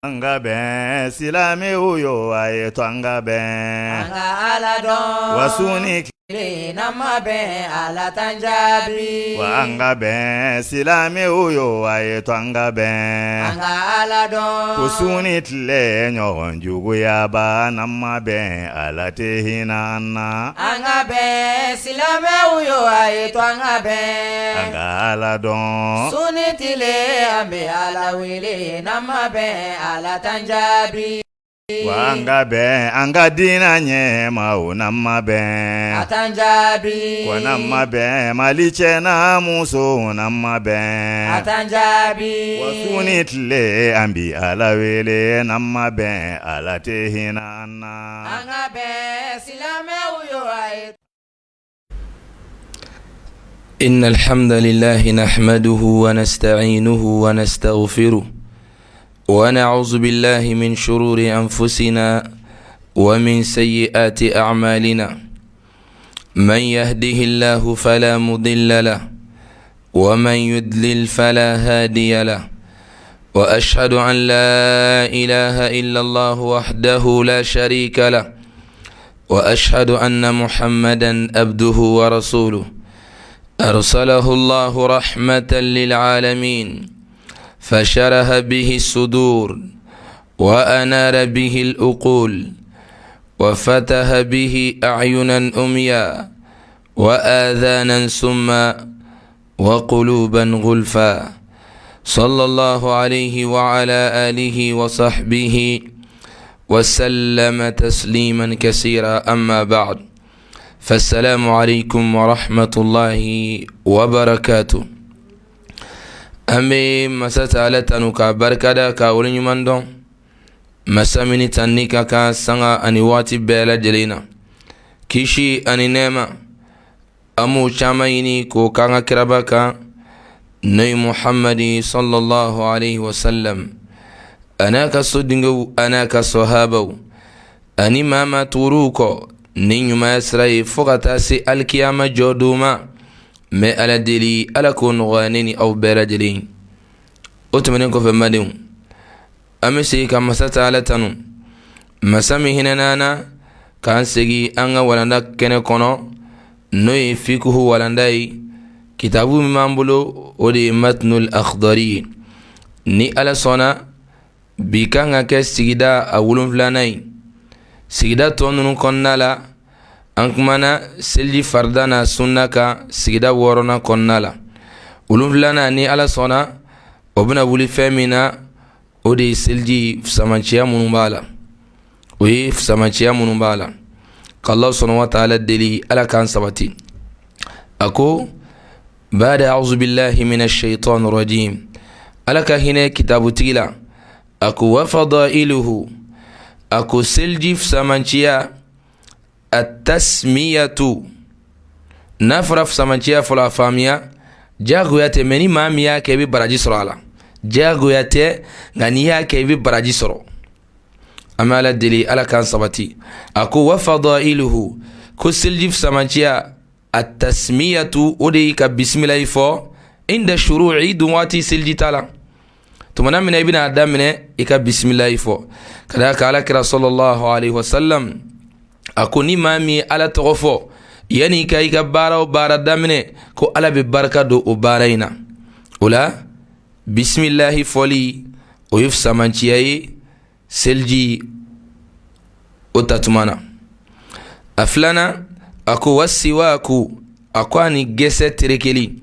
An ka bɛn silamɛw yo a ye to an ka bɛn An ka Ala dɔn wa su ni tile n'an ma bɛn Ala t'an jaabi wa an ka bɛn silamɛw yo a ye to an ka bɛn An ka Ala dɔn ko su ni tile ɲɔgɔn juguyaba n'an ma bɛn Ala tɛ hinɛ an na An ka bɛn silamɛw yo a ye to an ka an bɛn ka Ala dɔn Su ni tile an bɛ Ala wele n'an ma bɛn Ala t'an jaabi wa an ka bɛn an ka diinɛ ɲɛma o n'an ma A bɛn t'an jaabi wa n'an ma bɛn Mali cɛ n'a muso n'an ma A bɛn t'an jaabi wa su ni tile an bi Ala wele n'an ma bɛn Ala tɛ hinɛ an na. An ka bɛn silamɛw yo a ye إن الحمد لله نحمده ونستعينه ونستغفره ونعوذ بالله من شرور أنفسنا ومن سيئات أعمالنا من يهده الله فلا مضل له ومن يدلل فلا هادي له وأشهد أن لا إله إلا الله وحده لا شريك له وأشهد أن محمدا عبده ورسوله أرسله الله رحمة للعالمين فشرح به الصدور وأنار به الأقول وفتح به أعينا أميا وآذانا سما وقلوبا غلفا صلى الله عليه وعلى آله وصحبه وسلم تسليما كثيرا أما بعد فالسلام عليكم ورحمة الله وبركاته an bɛ masa taala tanu k'a barikada k'a waleɲuman dɔn masa min ni tanuni ka kan sanga ani waati bɛɛ lajɛlen na kisi ani nɛɛma an b'o caman ɲini k'o k'an ka kiraba kan n'o ye muhamadi sallallahu alaihi wasallam a n'a ka sodenw a n'a ka sɔhabaw ani maa maa tugur'u kɔ ni ɲumanya sira ye fo ka taa se alikiyama jɔ don ma n bɛ ala deli ala k'o nɔgɔya ne ni aw bɛɛ lajɛlen o tɛmɛnen kɔfɛ n badenw an bɛ segin ka masa taala tanu masa min hinɛna an na k'an segin an ka walanda kɛnɛ kɔnɔ n'o ye fikuhu walanda ye kitabu min b'an bolo o de ye matnul akhdari ye ni ala sɔnna bi kan ka kɛ sigida a wolonfilanan ye sigida tɔ ninnu kɔnɔna la an kumana seliji farida n'a sunna kan sigida wɔɔrɔnan kɔnɔna la wolonfilanan ni ala sɔnna o bɛna wuli fɛn min na o de ye seliji fisamanciya minnu b'a la o ye fisamanciya minnu b'a la k'Ala subhanahu wa taala deli ala k'an sabati a ko baada auzu billahi minash shaitani rajim ala ka hinɛ kitabutigi la a ko wa fadailuhu a ko seliji fisamanciya atasmiyatu n'a fɔra fisamanciya fɔlɔ a faamuya jagoya tɛ mɛ ni maa min y'a kɛ i bɛ baraji sɔrɔ a la jagoya tɛ nka n'i y'a kɛ i bɛ baraji sɔrɔ an bɛ ala deli ala k'an sabati a ko wa fadailuhu ko seliji fisamanciya atasmiyatu o de ye ka bisimilayi fɔ inda shuru'i don waati seliji ta la tumana min na i bɛna a daminɛ i ka bisimilayi fɔ ka d'a kan ala kira sallallahu alaihi wasallam a ko ni maa min ye ala tɔgɔ fɔ yanni i ka i ka baara o baara daminɛ ko ala bɛ barika don o baara in na o la bisimilahi fɔli o ye fisamanciya ye seliji o ta tuma na a filanan a ko wasiwaku a ko ani gɛsɛ terekeli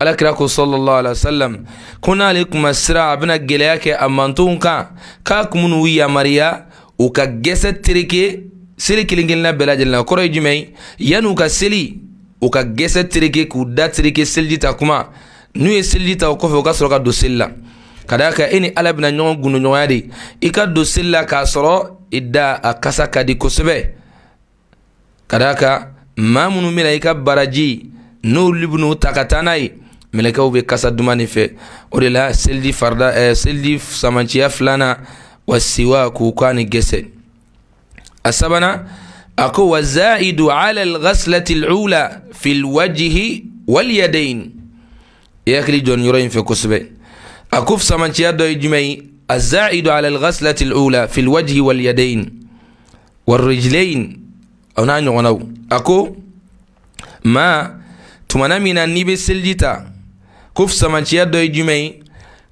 ala kira ko sallallahu alaihi wasallam ko n'ale kun ma siran a bɛna gɛlɛya kɛ a mantonw kan k'a kun bɛn'u yamaruya u ka gɛsɛ tereke seli kelen kelenna bɛɛ lajɛlen na o kɔrɔ ye jumɛn ye yanni u ka seli u ka gɛsɛ tereke k'u da tereke seliji ta kuma n'u ye seliji ta o kɔfɛ u ka sɔrɔ ka don seli la ka d'a kan e ni ala bɛna ɲɔgɔn gundoɲɔgɔnya de i ka don seli la k'a sɔrɔ i da a kasa ka di kosɛbɛ ka d'a kan maa minnu bɛna i ka baraji n'olu bɛn'u ta ka taa n'a ye mɛlɛkɛw bɛ kasa duman de fɛ o de la seliji farida seliji samanciya filanan wa siwaku k'a ni gɛsɛ a sabanan a ko wa zaidu ala alghaslati alula fi alwajhi walyadain i hakili jɔ nin yɔrɔ in fɛ kosɛbɛ a ko samanciya dɔ ye jumɛn ye azaidu ala alghaslati alula fi alwajhi walyadain warrijlain, o n'a ɲɔgɔnnaw. A ko ma tumana min na n'i bɛ seliji ta, ko fisamanciya dɔ ye jumɛn ye?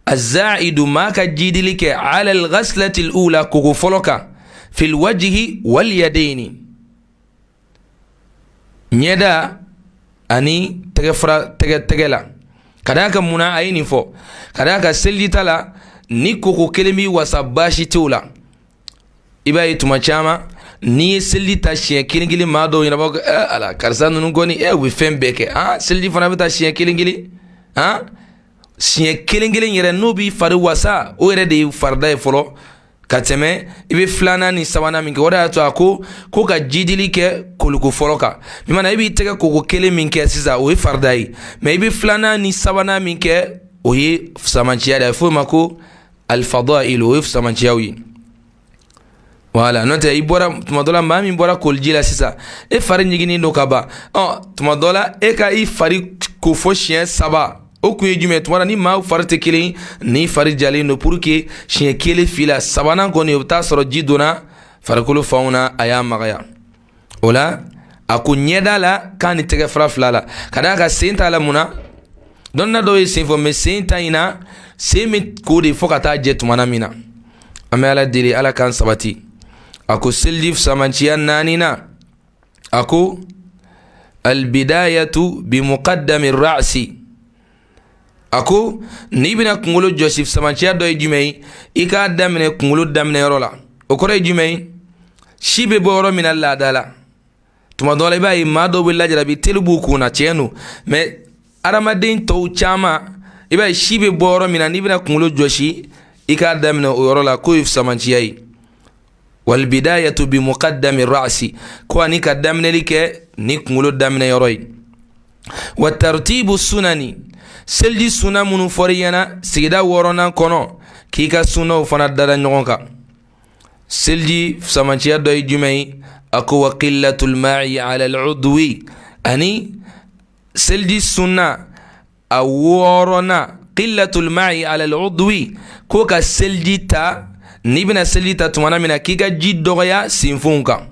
Azaidu, maa ka jidili kɛ ala alghaslati alula, koko fɔlɔ kan, fil wajhi wal yadaini, ɲɛda ani tɛgɛ fara tɛgɛ la. Ka d'a kan munna a ye nin fɔ? Ka d'a kan seliji ta la, ni koko kelen b'i wasa, baasi t'o la. I b'a ye tuma caman n'i ye seliji ta siɲɛ kelen kelen, maa dɔw ɲɛna b'a fɔ eh, ala karisa ninnu kɔni, eh, u bɛ fɛn bɛɛ kɛ, ah, seliji fana bɛ taa siɲɛ kelen kelen, ah, siɲɛ kelen kelen yɛrɛ n'o b'i fari wasa, o yɛrɛ de ye farida ye fɔlɔ ka tɛmɛ i bɛ filanan ni sabanan min kɛ. O de y'a to a ko ka jidili kɛ koliko fɔlɔ kan. I mana i b'i tɛgɛ koko kelen min kɛ sisan, o ye farida ye, mɛ i bɛ filanan ni sabanan min kɛ, o ye fisamanciya de ye. A bɛ f'o ma ko alfadailu, o ye fisamanciyaw ye. Wala n'o tɛ, i bɔra tuma dɔ la, maa min bɔra koliji la sisan, e fari ɲiginnen don ka ban. Ɔ tuma dɔ la, e ka i fari ko fo siɲɛ saba, o kun ye jumɛn? Tuma dɔ ni maa fari tɛ kelen, ni fari jalen don, pour que siɲɛ kelen fila sabanan kɔni, o bɛ taa sɔrɔ ji donna farikolo fanw na, a y'a magaya. O la a ko ɲɛda la k'a ni tɛgɛ fara fila la, ka d'a kan sen t'a la. Mun na? Dɔnna dɔw ye sen fɔ, mɛ sen ta in na, sen bɛ ko de fo ka taa jɛ tumana min na. An bɛ Ala deli, Ala k'an sabati. A ko seliji fisamanciya naaninan, a ko albidayatu bi muqaddami ra'si. A ko n'i bɛna kunkolo jɔsi, fisamanciya dɔ ye jumɛn ye? I k'a daminɛ kunkolo daminɛ yɔrɔ la. O kɔrɔ ye jumɛn ye? Si bɛ bɔ yɔrɔ min na laada la, tuma dɔ la i b'a ye maa dɔw bɛ lajarabi, teli b'u kun na, tiɲɛ don, mɛ adamaden tɔw caman, i b'a ye si bɛ bɔ yɔrɔ min na, n'i bɛna kunkolo jɔsi, i k'a daminɛ o yɔrɔ la, k'o ye fisamanciya ye. Walbidayatu bi muqaddami ra'si, ko ani ka daminɛli kɛ ni kunkolo daminɛ yɔrɔ ye. Wa tartibu sunani, seliji suna minnu fɔr'i ɲɛna sigida wɔɔrɔnan kɔnɔ, k'i ka sunaw fana dada ɲɔgɔn kan. Seliji fisamanciya dɔ ye jumɛn ye? A ko wa qillatul ma'i ala al-udwi, ani seliji sunna a wɔɔrɔnan, qillatul ma'i ala al-udwi, ko ka seliji ta, n'i bɛna seliji ta tumana min na, k'i ka ji dɔgɔya senfonw kan.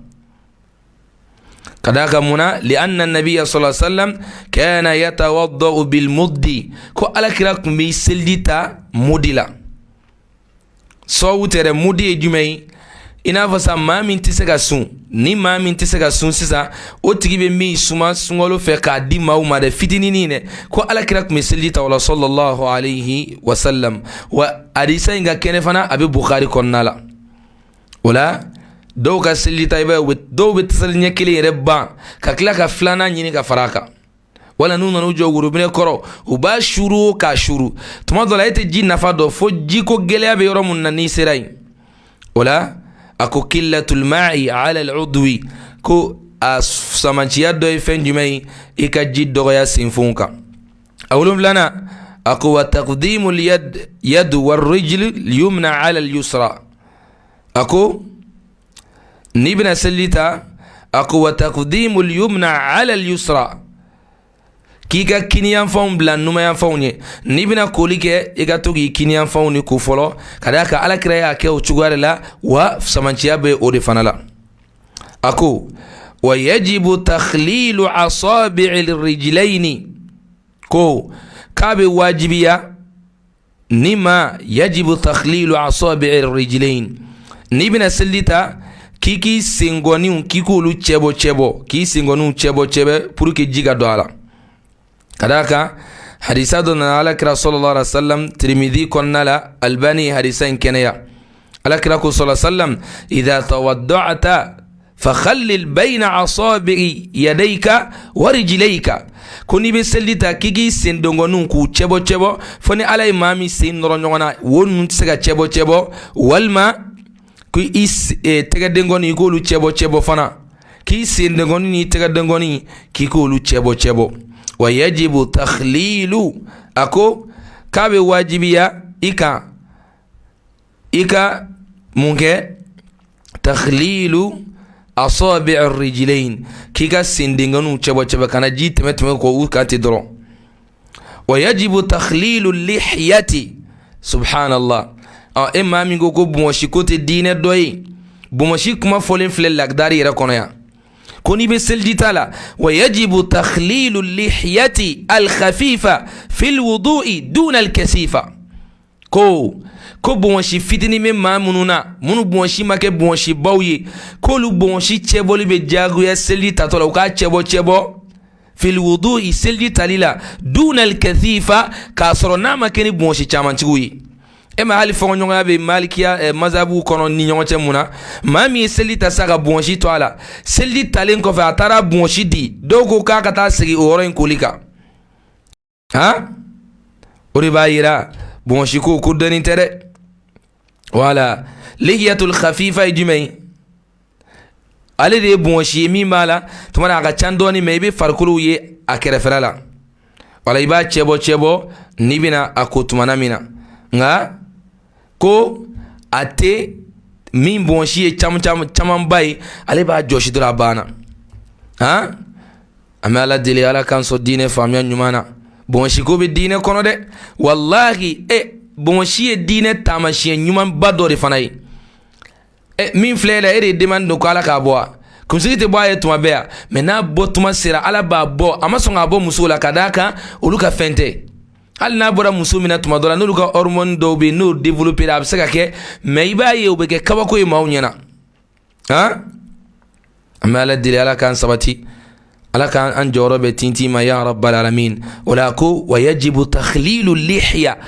Ka d'a kan mun na? Lianna nabiya sallallahu alaihi wasallam kana yatawaddau bilmuddi, ko alakira tun bɛ seliji ta mudi la. Sababu tɛ dɛ. Mudi ye jumɛn ye? I n'a fɔ sa, maa min tɛ se ka sun, ni maa min tɛ se ka sun sisan, o tigi bɛ min suma sunkalo fɛ k'a di maaw ma dɛ, fitininin dɛ, ko alakira tun bɛ seliji ta o la, sallallahu alayhi wa sallam. Wa hadisa in ka kɛnɛ fana, a bɛ Bukhari kɔnɔna la. O la dɔw ka seliji ta, i b'a ye dɔw bɛ tasali ɲɛ kelen yɛrɛ ban ka tila ka filanan ɲini ka fara a kan, wala n'u nana u jɔ worobinɛ kɔrɔ, u b'a suru k'a suru. Tuma dɔ la e tɛ ji nafa dɔn fo jiko gɛlɛya bɛ yɔrɔ mun na n'i sera yen. O la a ko qillatul ma'i ala al-udwi, ko a samanciya dɔ ye fɛn jumɛn ye? I ka ji dɔgɔya senfonw kan. A wolonfilanan, a ko wa taqdimul yad war rijl yumna ala al-yusra. A ko n'i bɛna seliji ta, a ko wa taqdimul yumna ala al-yusra, k'i ka kiniyanfanw bila numayanfanw ɲɛ. N'i bɛna koli kɛ, i ka to k'i kiniyanfanw ni ko fɔlɔ, ka d'a kan alakira y'a kɛ o cogoya de la, wa samanciya bɛ o de fana la. A ko wa yajibu takhlilu asabi'i rijlayni, ko k'a bɛ wajibiya ni ma yajibu takhlilu asabi'i rijlayn, n'i bɛna seliji ta, k'i k'i senkɔniw, k'i k'olu cɛbɔ cɛbɔ, k'i senkɔniw cɛbɔ cɛbɔ, pour que ji ka don a la. Ka d'a kan hadisa dɔ nana alakira sallallahu alaihi wasallam, Tirimidi kɔnɔna la, Albani ye hadisa in kɛnɛya. Alakira ko sallallahu alaihi wasallam: idha tawadda'ta fakhallil bayna asabi'i yadayka wa rijlayka, ko n'i bɛ seliji ta, k'i k'i sen donkɔniw k'u cɛbɔ cɛbɔ, fo ni Ala ye maa min sen nɔrɔ ɲɔgɔn na, wo ninnu tɛ se ka cɛbɔ cɛbɔ, walima ko i tɛgɛ denkɔni, i k'olu cɛbɔ cɛbɔ fana, k'i sen denkɔni n'i tɛgɛ denkɔni, k'i k'olu cɛbɔ cɛbɔ. Wa yajibu takhlilu, a ko k'a bɛ wajibiya i kan i ka mun kɛ? Takhlilu asabi rijlain, k'i ka sendenkɔniw cɛbɔ cɛbɔ, kana ji tɛmɛ tɛmɛ kɔ u kan ten dɔrɔn. Wa yajibu takhlilu lihyati, subhanallah. Ɔ, e maa min ko ko bonbonsi ko tɛ diinɛ dɔ ye, bonbonsi kuma fɔlen filɛ lakidari yɛrɛ kɔnɔ yan, ko n'i bɛ seliji ta la, wa yajibu takhlilu lihiyati alkhafifa fil wudu'i duna alkasifa. Ko bonbonsi fitinin bɛ maa minnu na, minnu bonbonsi ma kɛ bonbonsibaw ye, k'olu bonbonsi cɛbɔli bɛ diyagoya seliji tatɔ la, u k'a cɛbɔ cɛbɔ fil wudu'i, seliji tali la, duna alkasifa, k'a sɔrɔ n'a ma kɛ ni bonbonsi camantigiw ye. E ma hali fɔɲɔgɔnya bɛ malikiya mazabu kɔnɔ ni ɲɔgɔn cɛ mun na? Maa min ye seliji ta sa ka bonbonsi to a la, seliji talen kɔfɛ a taara bonbonsi di, dɔw ko k'a ka taa segin o yɔrɔ in koli kan. Han, o de b'a yira bonbonsi ko ko dɔnni tɛ dɛ. Wala lihiyatul khafifa ye jumɛn ye? Ale de ye bonbonsi ye min b'a la tuma na a ka ca dɔɔni, mɛ i bɛ farikolo ye a kɛrɛfɛla la. Wala i b'a cɛbɔ cɛbɔ n'i bɛna a ko tumana min na. Nka ko a tɛ min bonbonsi ye caman camanba ye, ale b'a jɔsi dɔrɔn, a banna. Han, an bɛ Ala deli, Ala k'an sɔn diinɛ faamuya ɲuman na. Bonbonsi ko bɛ diinɛ kɔnɔ dɛ, walahi. E, bonbonsi ye diinɛ taamasiyɛn ɲumanba dɔ de fana ye. E min filɛ e la, e de ye demande don ko Ala k'a bɔ. A kunsigi tɛ bɔ a ye tuma bɛɛ yan, mɛ n'a bɔ tuma sera, Ala b'a bɔ. A ma sɔn k'a bɔ musow la, ka d'a kan olu ka fɛn tɛ. Hali n'a bɔra muso min na tuma dɔ la, n'olu ka hormone dɔw bɛ yen, n'o développé, a bɛ se ka kɛ, mɛ i b'a ye o bɛ kɛ kabako ye maaw ɲɛna. Han, an bɛ Ala deli, Ala k'an sabati, Ala k'an an jɔyɔrɔ bɛ tintin ma, ya rabbal alamin. O la ko wa yajibu takhlilu lihiya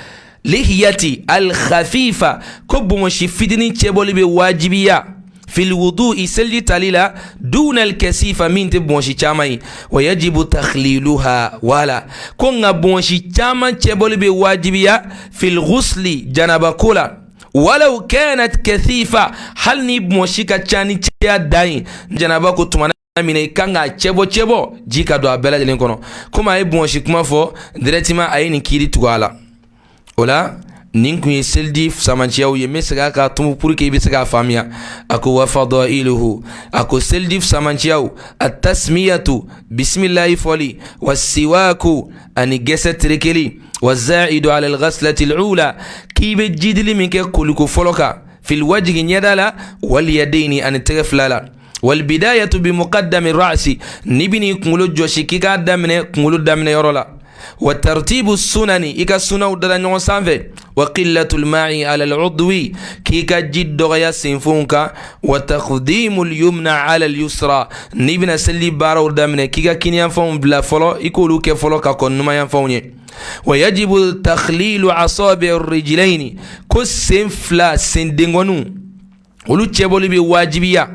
lihiyati alkhafifa, ko bonbonsi fitinin cɛbɔli bɛ wajibiya fil wudu'i, seliji tali la, duna alkasifa, min tɛ bonbonsi caman ye. Wa yajibu takhliluha, wala ko nka bonbonsi caman cɛbɔli bɛ wajibiya fil ghusli, janaba ko la, walaw kanat kathifa, hali ni bonbonsi ka ca ni cɛya dan ye. Janaba ko tuma min na, i kan k'a cɛbɔ cɛbɔ, ji ka don a bɛɛ lajɛlen kɔnɔ. Komi a ye bonbonsi kuma fɔ directement, a ye nin kiiri tugu a la. O la nin kun ye seliji samanciyaw ye. N bɛ segin a kan tun pour que i bɛ se k'a faamuya. A ko wa fadailuhu, a ko seliji samanciyaw: atasmiyatu, bisimilahi fɔli, wa siwaku, ani gɛsɛ terekeli, wa zaidu ala alghaslati alula, k'i bɛ jidili min kɛ koliko fɔlɔ kan, fil wajhi, ɲɛda la, wal yadaini, ani tɛgɛ fila la, walbidayatu bi muqaddami ra'si, n'i bɛn'i kunkolo jɔsi, k'i k'a daminɛ kunkolo daminɛ yɔrɔ la, wa tartibu sunani, i ka sunaw dada ɲɔgɔn sanfɛ, wa qillatul ma'i ala al-udwi, k'i ka ji dɔgɔya senfonw kan, wa taqdimul yumna ala al-yusra, n'i bɛna seli baaraw daminɛ, k'i ka kiniyanfanw bila fɔlɔ, i k'olu kɛ fɔlɔ ka kɔn numanyanfanw ye, wa yajibu takhlilu asabi rijlaini, ko sen fila sendenkɔniw, olu cɛbɔli bɛ wajibiya,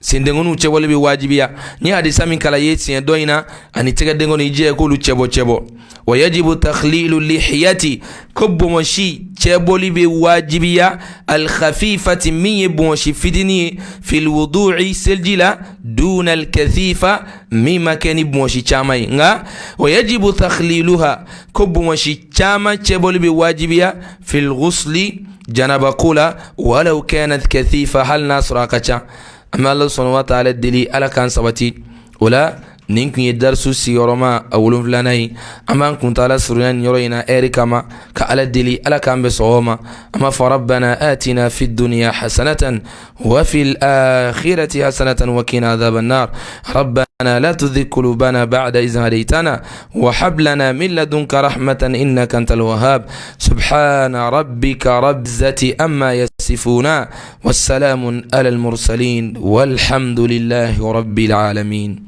sendenkɔniw cɛbɔli bɛ wajibiya. Ni hadisa min kalan ye siɲɛ dɔ in na, ani tɛgɛ denkɔni, i jɛ k'olu cɛbɔ cɛbɔ. Wa yajibu takhlilu lihiyati, ko bonbonsi cɛbɔli bɛ wajibiya, alkhafifati, min ye bonbonsi fitinin ye, fil wudu'i, seliji la, duna alkathifa, min ma kɛ ni bonbonsi caman ye. Nka wa yajibu takhliluha, ko bonbonsi caman cɛbɔli bɛ wajibiya, fil ghusli, janaba ko la, walaw kanat kathifa, hali n'a sɔrɔ a ka ca. An bɛ Ala subhanahu wa ta'ala deli, Ala k'an sabati. O la nin kun ye darisu sigiyɔrɔma a 7nan ye. An b'an kuntaala surunya nin yɔrɔ in na ɛri kama, ka Ala deli, Ala k'an bɛn sɔgɔma ma. An b'a fɔ rabbana atina fi dunya hasanatan wa fil akhirati hasanatan wa qina adhaban nar. Rabbana la tuzigh qulubana ba'da idh hadaytana wa hab lana min ladunka rahmatan innaka antal wahhab. Subhana rabbika rabbil izzati amma yasifuna, wassalamun alal mursalin, walhamdulillahi rabbil alamin.